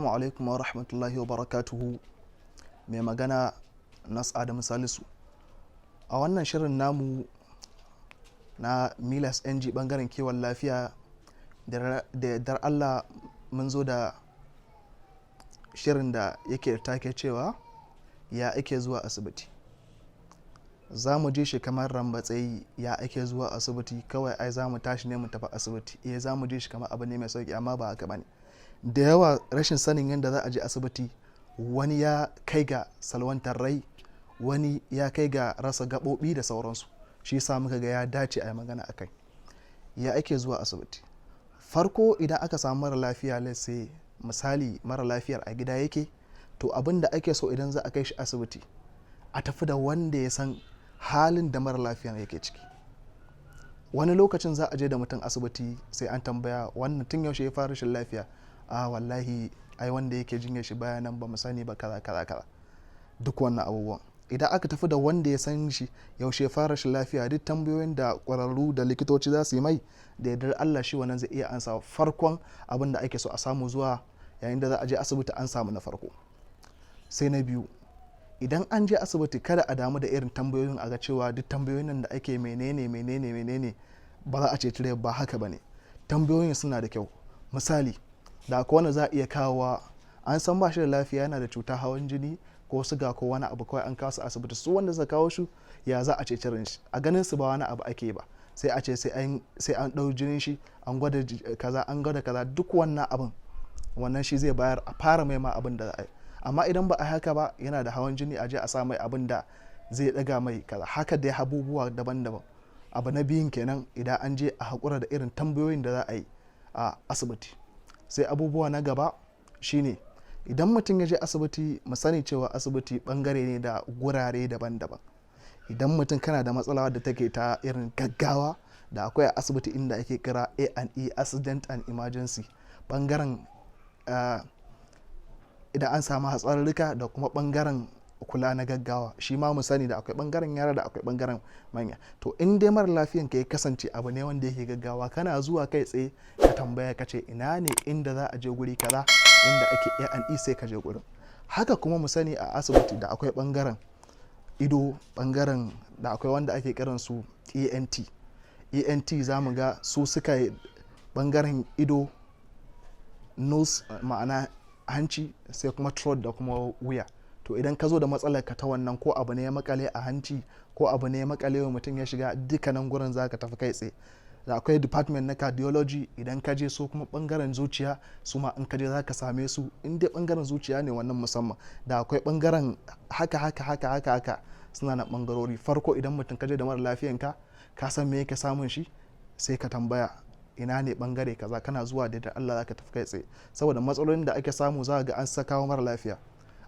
Assalamu alaikum wa rahmatullahi wa barakatuhu. Mai magana Nas Adamu Salisu. A wannan shirin namu na Milas NG, bangaren kiwon lafiya, da yardar Allah mun zo da shirin da yake da take cewa "Ya ake zuwa asibiti?" Za mu ji shi kamar rambatsayi, ya ake zuwa asibiti? Kawai ai za mu tashi ne mu tafi asibiti. Eh, za mu ji shi kamar abu ne mai sauki, amma ba haka bane. Da yawa rashin sanin yadda za a je asibiti, wani ya kai ga salwantar rai, wani ya kai ga rasa gaɓoɓi da sauransu. Shi sa muka ga ya dace a yi magana a kai. Ya ake zuwa asibiti? Farko, idan aka samu mara lafiya, let's say misali mara lafiyar a gida yake, to abin da ake so idan za a kai shi asibiti, a tafi da wanda ya san halin da mara lafiyar yake ciki. Wani lokacin za a je da mutum asibiti, sai an tambaya, "Wannan tun yaushe ya fara rashin lafiya?" "A wallahi ai wanda yake jinyar shi baya nan, ba mu sani ba," kaza kaza kaza, duk wannan abubuwan. Idan aka tafi da wanda ya san shi, yaushe ya fara rashin lafiya, duk tambayoyin da kwararru da likitoci za su yi mai, da yardar Allah shi wannan zai iya ansa. Farkon abin da ake so a samu zuwa yayin da za a je asibiti, an samu na farko. Sai na biyu, idan an je asibiti, kada a damu da irin tambayoyin, a ga cewa duk tambayoyin nan da ake, menene menene menene, ba za a ce tire ba. Haka bane. Tambayoyin suna da kyau. Misali, da akwai wanda za a iya kawowa, an san ba shi da lafiya, yana da cuta hawan jini ko suga ko wani abu, kawai an kawo su asibiti. Su wanda suka kawo shi, ya za a ceci ran shi? A ganin su ba wani abu ake ba, sai a ce sai an ɗau jinin shi, an gwada kaza, an gwada kaza. Duk wannan abin, wannan shi zai bayar a fara mai ma abin da za a yi. Amma idan ba a haka ba, yana da hawan jini, a je a sa mai abin da zai ɗaga mai kaza, haka dai abubuwa daban-daban. Abu na biyun kenan, idan an je, a haƙura da irin tambayoyin da za a yi a asibiti. Sai abubuwa na gaba shine, idan mutum ya je asibiti, mu sani cewa asibiti bangare ne da gurare daban-daban. Idan mutum kana da matsala da take ta irin gaggawa, da akwai a asibiti inda ake kira A&E, accident and emergency, bangaren idan an samu hatsarurruka da kuma bangaren kula na gaggawa. Shi ma mu sani da akwai bangaren yara, da akwai bangaren manya. To, in dai mara lafiyan ka ya kasance abu ne wanda yake gaggawa, kana zuwa kai tsaye ka tambaya, ka ce ina ne inda za a je guri kaza inda ake A&E, sai ka je gurin. Haka kuma mu sani a asibiti da akwai bangaren ido, bangaren da akwai wanda ake kiran su ENT. ENT za mu ga su suka bangaren ido, nose, ma'ana hanci, sai kuma throat da kuma wuya. To, idan ka zo da matsalar ka ta wannan, ko abu ne ya makale a hanci, ko abu ne ya makale wa mutum ya shiga, dukkanin gurin za ka tafi kai tsaye. Da akwai department na cardiology. Idan ka je, su kuma bangaren zuciya, su ma in ka je za ka same su, in dai bangaren zuciya ne wannan musamman. Da akwai bangaren haka haka haka haka haka, suna na bangarori. Farko, idan mutum ka je da mara lafiyan ka, ka san me yake samun shi, sai ka tambaya ina ne bangare kaza. Kana zuwa, da Allah za ka tafi kai tsaye. Saboda matsalolin da ake samu, za ga an sakawo mara lafiya,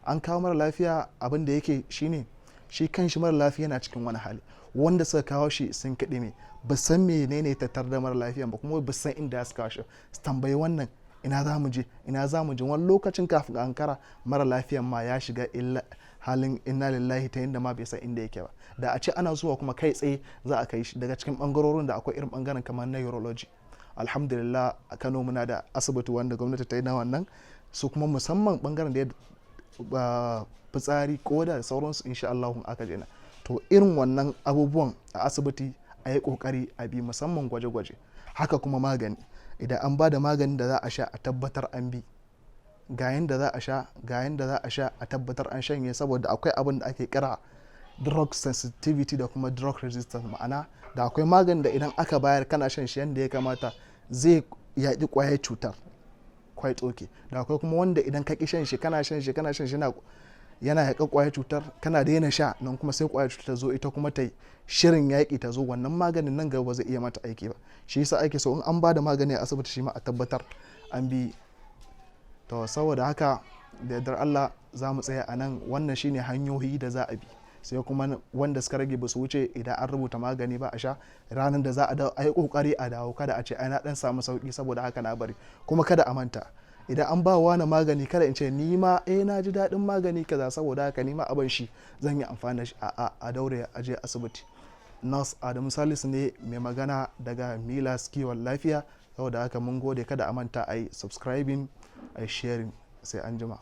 an kawo mara lafiya, abin da yake shine shi kan shi mara lafiya yana cikin wani hali, wanda suka kawo shi sun kaɗe me ba san menene tattar da mara lafiyan ba, kuma ba san inda suka kawo shi. Su tambayi wannan, "Ina za mu je? Ina za mu je?" Wani lokacin kafin ankara, mara lafiyan ma ya shiga illa halin inna lillahi, ta yadda ma bai san inda yake ba. Da a ce ana zuwa kuma kai tsaye za a kai shi. Daga cikin bangarorin da akwai irin bangaren kamar na urology. Alhamdulillah, a Kano muna da asibiti wanda gwamnati ta yi na wannan, su kuma musamman bangaren da ya fitsari, koda da sauransu. Insha Allah aka je na, to irin wannan abubuwan a asibiti a yi kokari a bi, musamman gwaje-gwaje. Haka kuma magani, idan an ba da maganin da za a sha, a tabbatar an bi ga yanda za a sha, ga yanda za a sha, a tabbatar an shanye, saboda akwai abin da ake kira drug sensitivity da kuma drug resistance. Ma'ana, da akwai maganin da idan aka bayar, kana shan shi yanda ya kamata, zai yaƙi ƙwayar cutar quite okay. Da akwai kuma wanda idan ka ƙi shan shi, kana shan shi, kana shan shi, yana yaƙa ƙwayar cutar, kana daina sha nan kuma sai ƙwayar cutar zo, ita kuma ta yi shirin yaƙi, ta zo, wannan maganin nan gaba ba zai iya mata aiki ba. Shi yasa ake so in an ba da magani a asibiti, shi ma a tabbatar an bi. To, saboda haka, da yardar Allah za mu tsaya a nan. Wannan shine hanyoyi da za a bi. Sai kuma wanda suka rage, ba su wuce idan an rubuta magani ba, a sha. Ranar da za a dawo, a yi kokari a dawo. Kada a ce ai na dan samu sauki, saboda haka na bari. Kuma kada a manta, idan an ba wani magani, kada in ce ni ma eh na ji daɗin magani kaza, saboda haka ni ma abin shi zan yi amfani da shi. A daure a je asibiti. Nurse Adamu Salisu ne mai magana daga Milas Kiwon Lafiya. Saboda haka mun gode. Kada a manta a yi subscribing, a yi sharing. Sai an jima. Sai an jima.